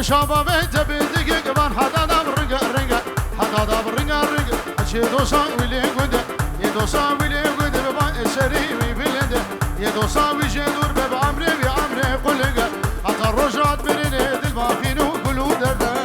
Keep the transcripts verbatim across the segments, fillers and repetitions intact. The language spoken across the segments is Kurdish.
Şababê te bi digê givan heta da bi ringe ringe, heta da bi ringe ringe. Çê dosa wî lê gund e, yê dosa wî lê gund e, bi ba eserî wî bilind e. Yê dosa wî jê dûr be, bi emrê wî emrê quling e. Heta roja dimirînê dil baxîn û gul û derde.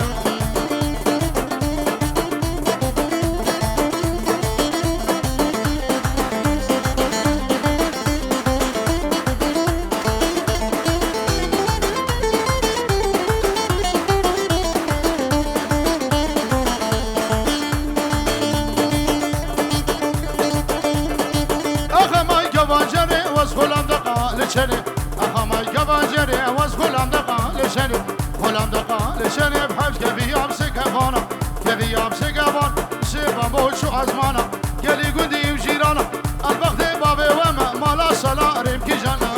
Axa may gava cerê wez xulam de qaliçenê. Axa may gava cerê wez xulam de qaliçenê. Xulam de qaliçenê, hevz keviyam se kevana. Keviyam se kevan, se bambo şu azmana. Gelî gundî û cîrana, elbextê bavê we me, mala sala rêmkî jana.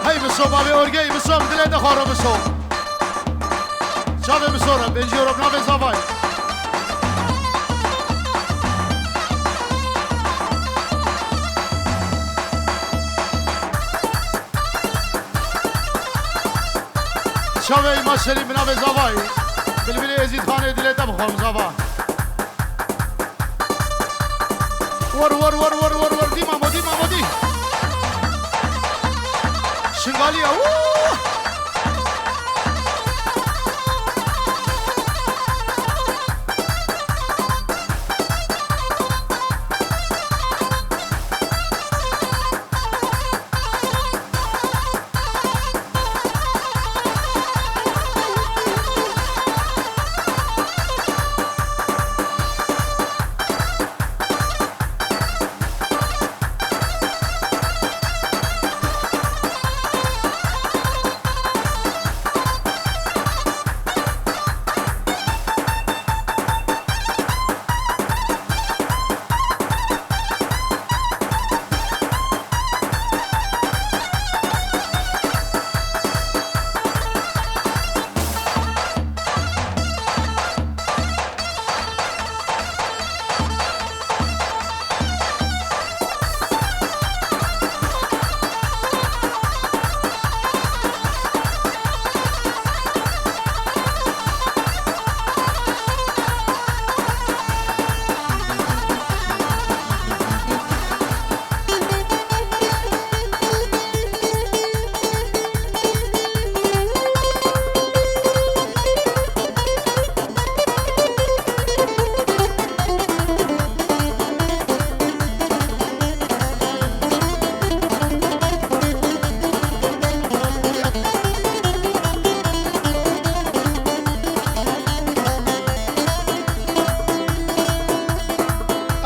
Hey Miso, bavê Orgey, Miso, bi dilê de xwaro Miso. Çavê Miso re, bêjî ro bi navê Zavay. Çavê Îmam Şerîf bi navê Zavay. Bilbilê Êzîdxanê dilê te bixwam Zava. Wor, wor, wor, wor, wor, wor. Dî mamo, dî mamo, dî. Şingaliya, wuu!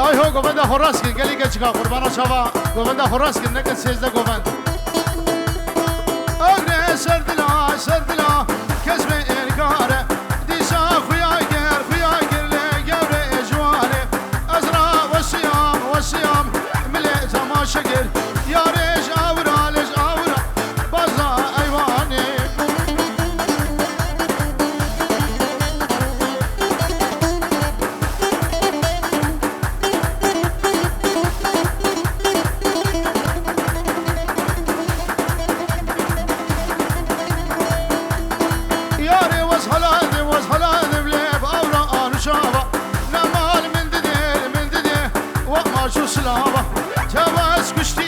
Ay ho, govenda xwe rast kir, gelî keçika qurbana çava, govenda xwe rast kir, neke sêzdeh govend. Agre ser dila, ser dila, kes me enkare, dîsa xuya ger, xuya ger le gevre ejware. Ez ra wesiyam, wesiyam, milê temaşe kir, yarê ji awira, lê ji awira, baza eywanê. Yarê wez hela de, wez hela de, lê bi awra anûşava. Ne mal min didê, min didê, wek maç û silava. Tewez kuştî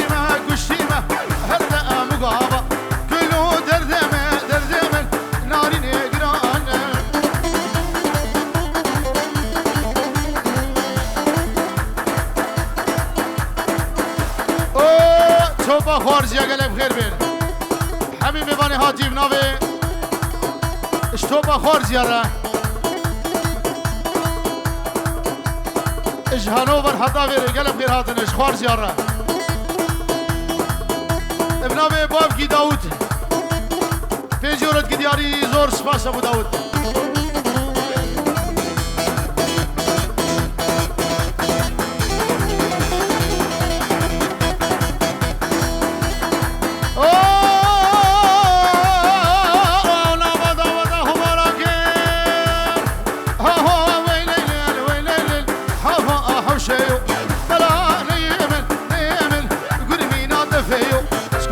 Topa Xwarziya, gelek xêr bên. Hemî mêvanê hatî bi navê ji Topa Xwarziya re. Ji Hanover heta vêrê gelek xêr hatin ji Xwarziya re. Bi navê Bavkî Dawûd. Pêncî euro diyarî, zor spas Ebû Dawûd.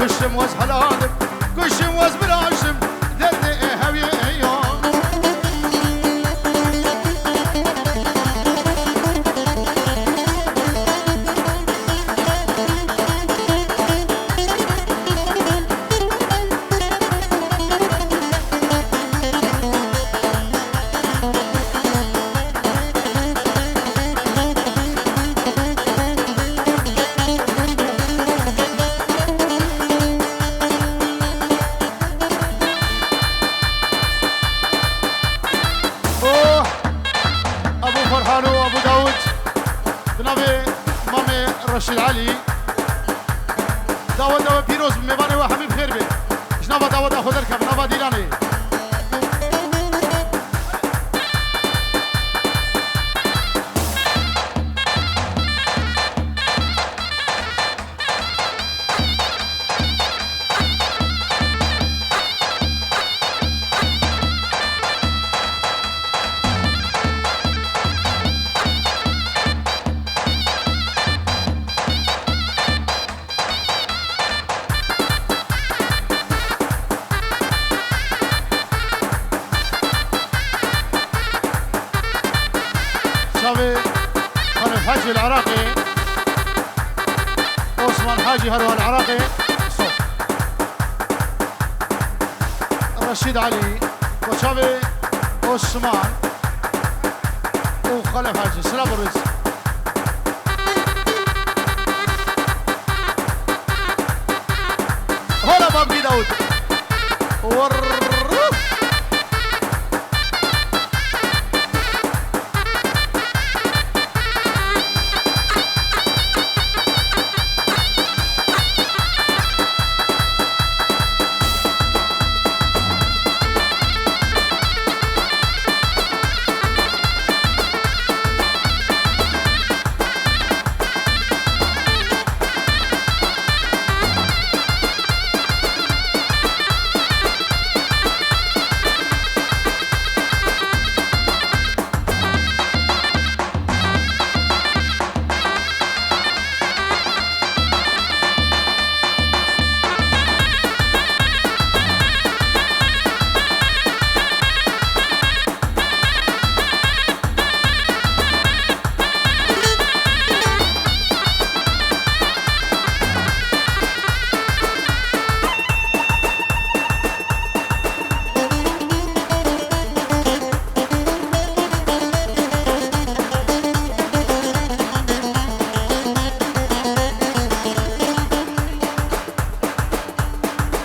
Kuşum waz helalim, kuşum waz biraşim, derdê hewiyê yo. Oh! Ebû Ferhan û Ebû Dawud, bi navê Mamê Reşîd Elî. Daweta we pîroz be, mêvanê we hemî bi xêr be. Ji nava daweta xwe derkevin, nava dîlanê. Çavê Xelef Hacî li Iraqê, Osman Hacî her wiha li Iraqê, Reşîd Elî, Koçavê Osman û Xelef Hacî. Silav û rêz. Hola Babgî Dawud. Wurr.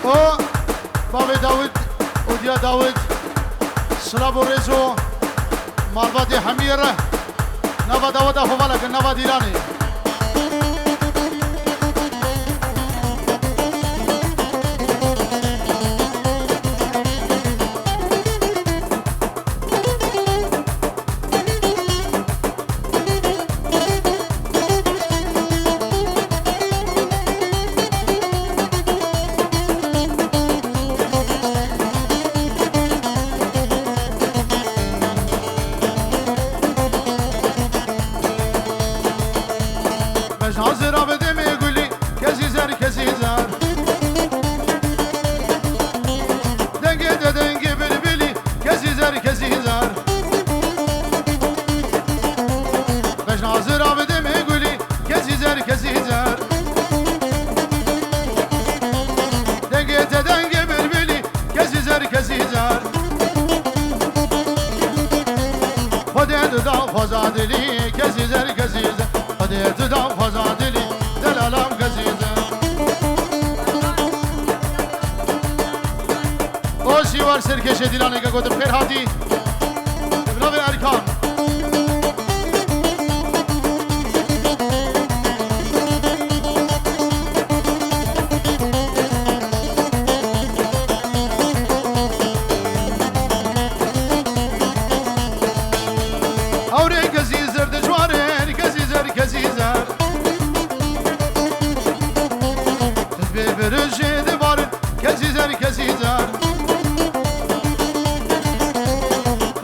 O bavê Dawid û diya Dawid, silav û rêz û malbatê hemiyê re. Nava daweta xwe vala ke nava dîlanê. Serkêşê dîlaneke gotim xêr hatî. Bi navê Erkan. Ewrê kezî zer dijwarên, kezî zer, kezî zer. Bê birêjê dibarin, kezî zer, kezî zer.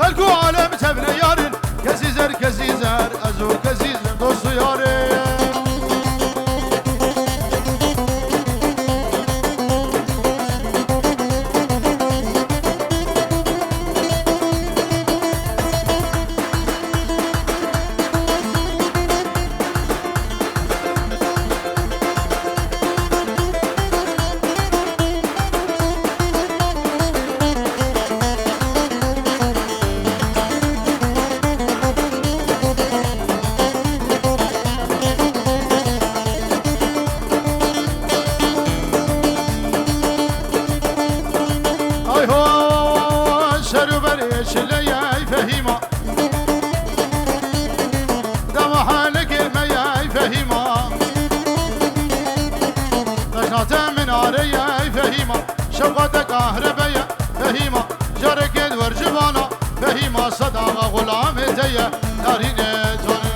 Xelk û alem tevne yarin, kezî zer, kezî zer. Ez û kezî zer, dost û yarê. Ay ho, ser û berê çileyey Fehîma. Dema helekê me ye ey Fehîma. Qejna te minare ye ey Fehîma. Şewqa te kahre be ye Fehîma. Carekê di wer civana Fehîma. Sedaxa xulamê te ye narînê canê.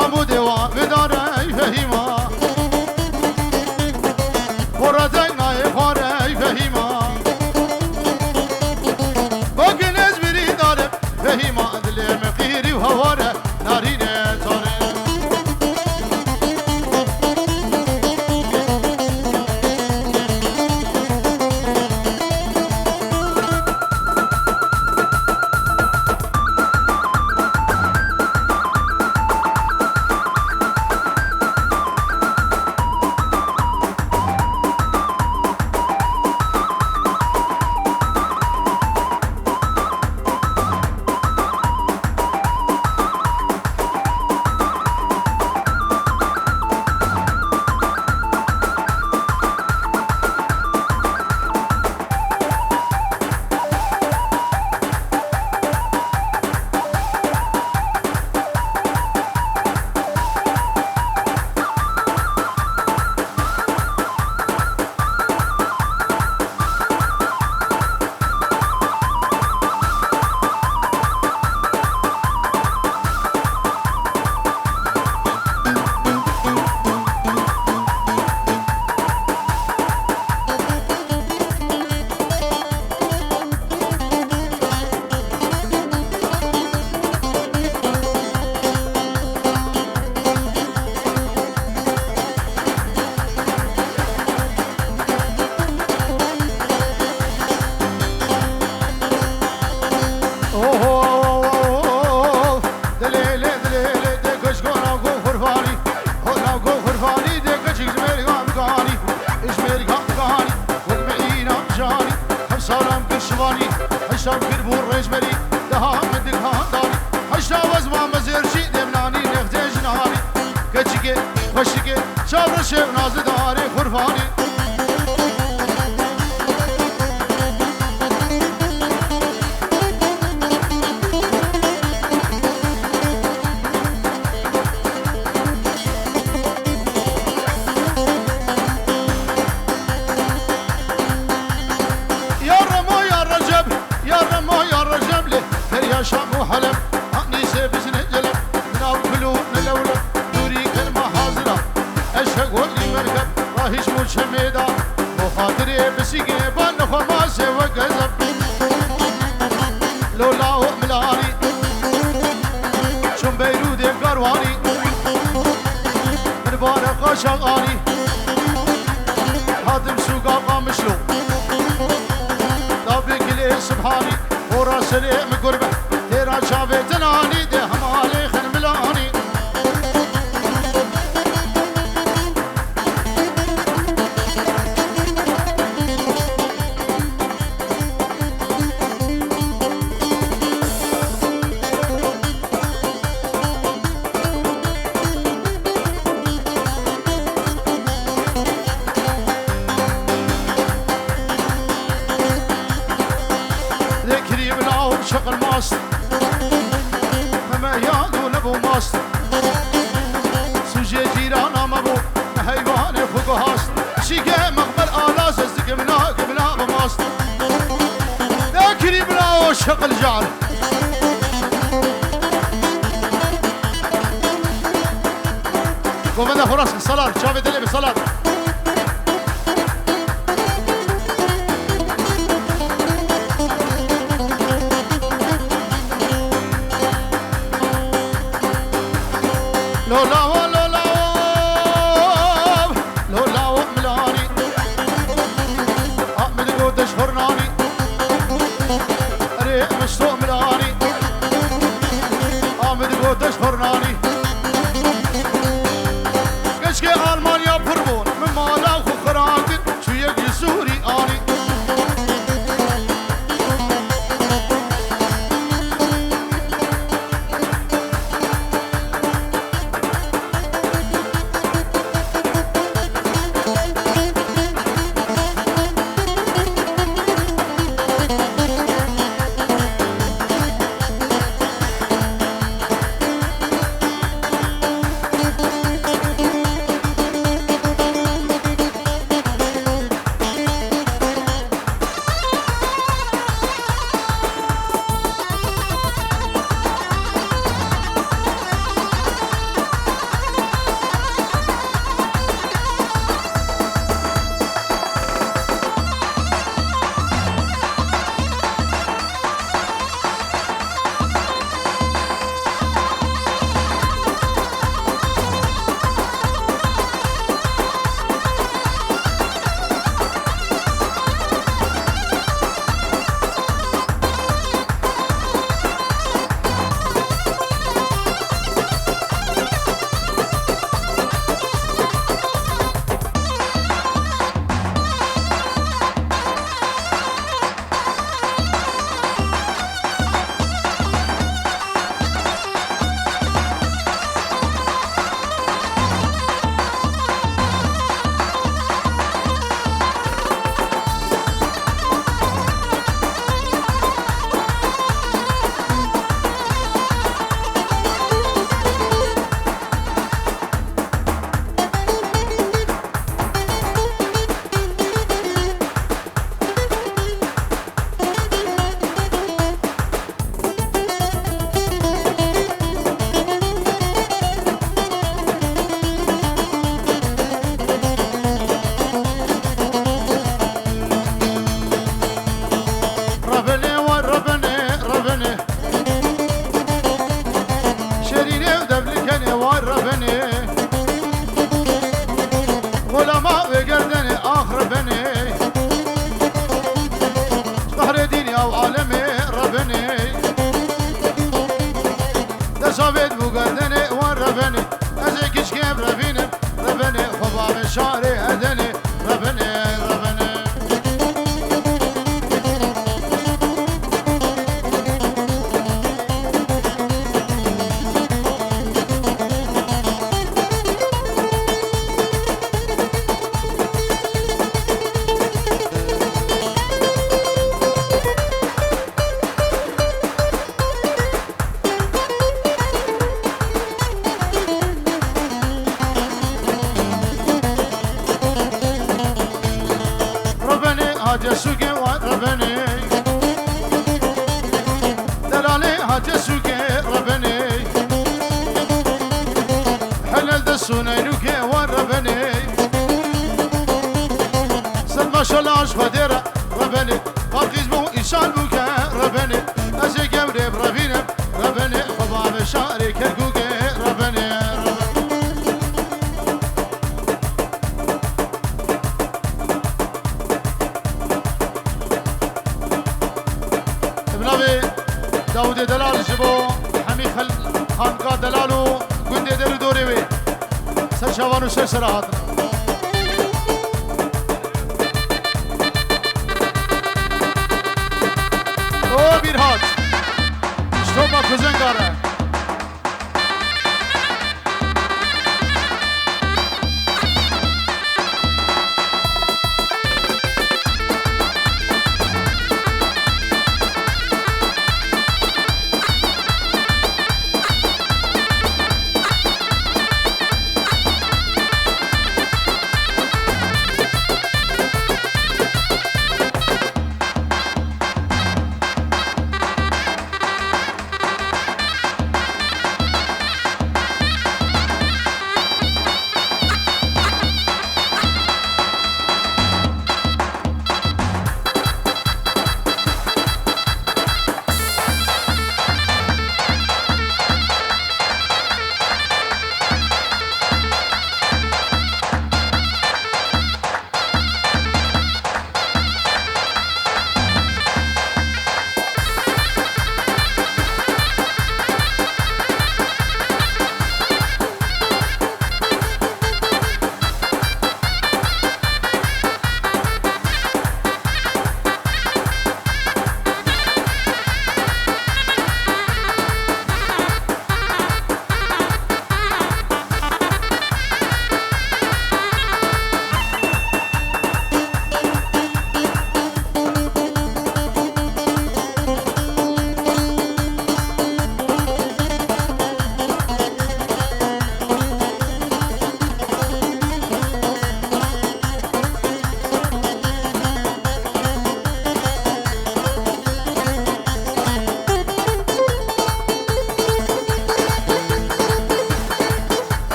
Amûdê wa bidare ey Fehîma. Xora deng nayê xware ey Fehîma. Bakin ez birîndar im Fehîma, dilê min qîrî û hewar e. Narînê canê. Oho, dilê lê, dilê lê, dê kuşkona ku xurfanî, hona ku xurfanî, dê keçik ji mêrga bikanî, ji mêrga bikanî, wek me îna bicanî, hemsalan kir şivanî, heştan kir bû rêjberî, daha min dik handanî, heşta wezma mezêr jî, dê min anî nextê jinanî, keçikê, xweşikê, çav reşê û nazidarê xurfanî. Ya Remo ya Receb, ya Remo ya Receb lê, her ya Şam û Heleb, hanî sê bizine celeb, nav kulû ne lewle, nûrî kelma hazira, eşe golî merkeb, rahîş bû çemê da, bo xatirê bisigê, ba nexwe masê we gezeb. Lola û milanî, çûm Beyrûdê karwanî, min bare qaşax anî, hatim sûka Qamişlo, da bi gilê Subhanî, xora serê min gurbe, têra çavê tenanî, dê hemalê xin milanî. Ke mexber ala zezdi gimna, gimna bi mast. Dekirî bira o şeqil jar. Govenda xwe rast, salar, çavê dilê bi salar. Lo lawo, lo lawo, lo lawo milanî. Ahmed go deş hurnanî. Erê, mişto milanî. Ahmed go deş hurnanî. Keşke Almanya pir bûn, min mala xwe xira kir. Çûyek ji Sûrî anî. Rebenê, wa rebenê, rebenê. Şêrînê û devlikenê, wa rebenê. Xulama wê gerdenê, ax rebenê. Qahrê dînî ew alemê, rebenê. Desa vê di bû gerdenê, wa rebenê. Ez ê kiçkêm revînim, rebenê. Xwe bavê şarê Edenê, rebenê, rebenê. Rebenê, Hacê Sûkê, wa rebenê. Delalê Hacê Sûkê, rebenê. Helal de Suneynûkê, wa rebenê. Sed maşallah ji Xwedê re, rebenê. Balqîs bû, îsal bû ke, rebenê. Ez ê gewrê birevînim, rebenê. Xwe bavê şarê Kerkûkê, rebenê, rebenê. Bi navê Dawûdê Delal ji bo hemî xel-, xanka delal û gundê der û dorê wê ser çavan û ser sera hatine. O Bîrhat, ji topa Kuzenga re.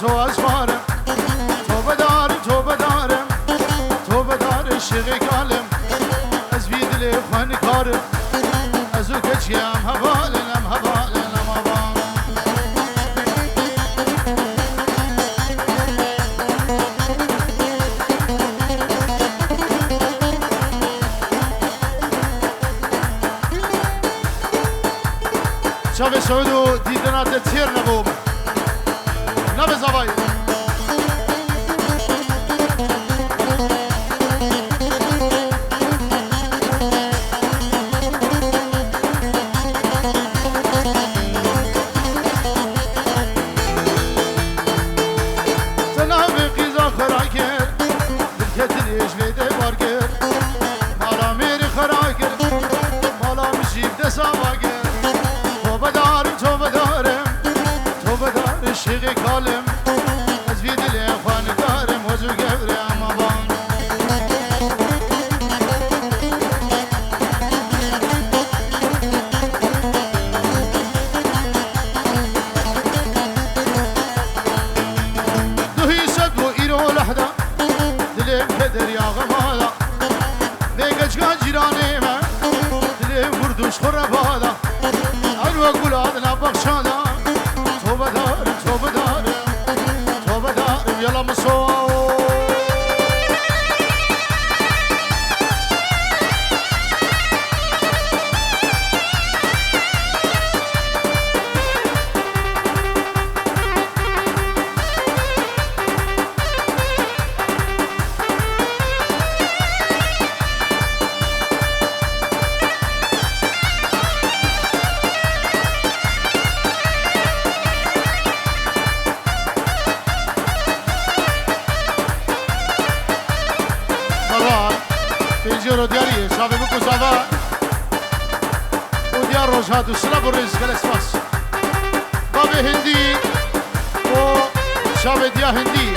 To ez xwarim, to bedarim, to bedarim, to bedarim şêxê kalim. Ez vî dilê xwe nikarim. Ez û keçiyê em hevalin, em hevalin, em hevalin. Çavê Şewid û dîdina te têr nebûm. Nabê zavayî. Te navê qîza xwe rakir, dilketinê ji vê dê bar kir. Mala mêrî xwe rakir, mala min jî bi dest ava kir. Tobedarim, tobedarim, tobedarim şêxê kalim. Ez vî dilê xwe nikarim, hez û gewre ema ban. Duhî şev bû îro lehda, dilê min ke derya xema da. Vê keçika cîranê me, dilê min gurd û ji xwe re bada. Ew wek gula di nav bexşa da. Tobedarim, tobedarim, tobedarim, yala min so. Merwan, pêncî euro diyarî ye, şavê min ku sava û diyar roj hat û silav û rêz, gelek spas. Bavê Hindî û şavê diya Hindî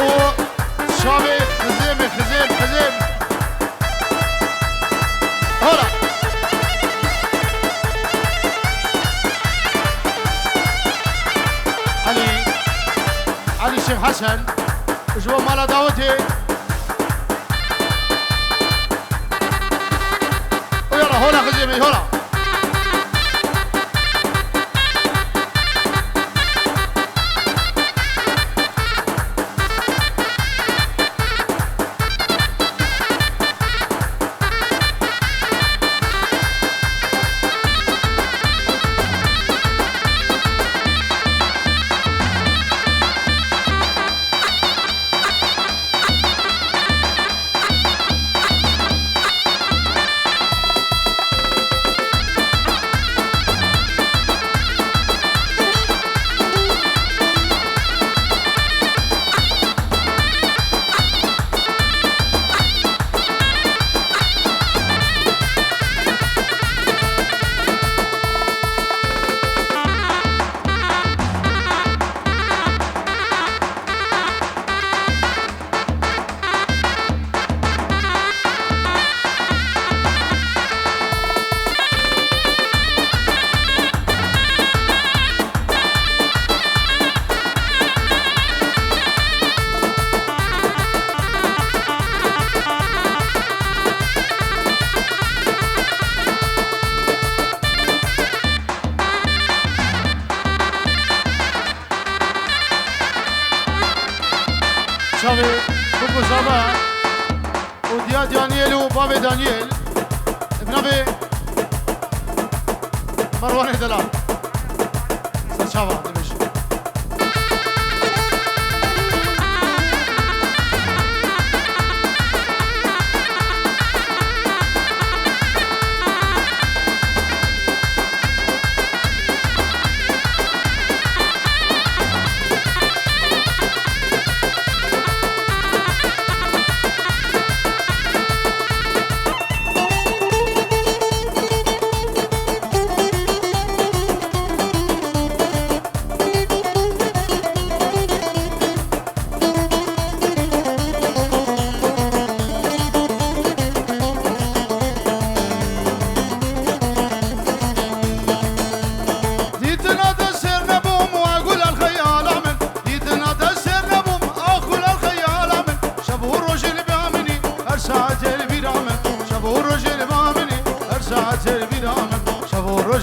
û şavê xizêmê, xizêm, xizêm. Hola. Elî, Elî Şêx Hesen, ji bo mala dawetê. Û yala, hola xizêmê, hola. Çavê Koko Zava û diya Daniel û bavê Daniel. Bi navê Merwanê Delal. Serçava dibêjin.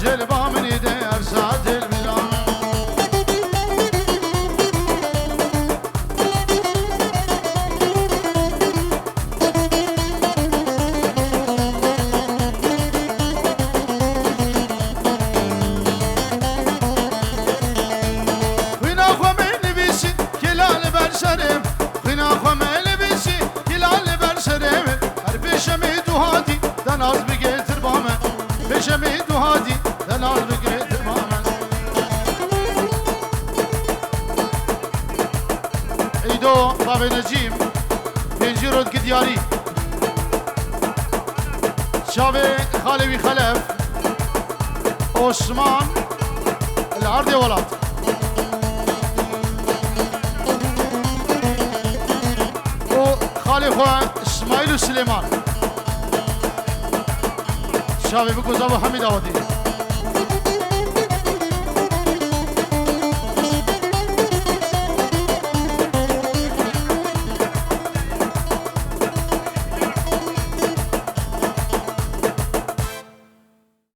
Jêl ba minî de ersa dil bila. Xwîna xwe me nivîsî, kila li ber serê min. Xwîna xwe me nivîsî, kila li ber serê min. Her pêşemê tu hatî, de naz bigê tirba me. Pêşemê tu hatî, de naz bigê tirba me. Eydo, bavê Necîm, pêncî rot ki diyarî. Çavê xalê wî Xelef, Osman, li erdê welat. Û xalê xwe Îsmaîl û Silêman. Çavê biko zavo hemî dawetî.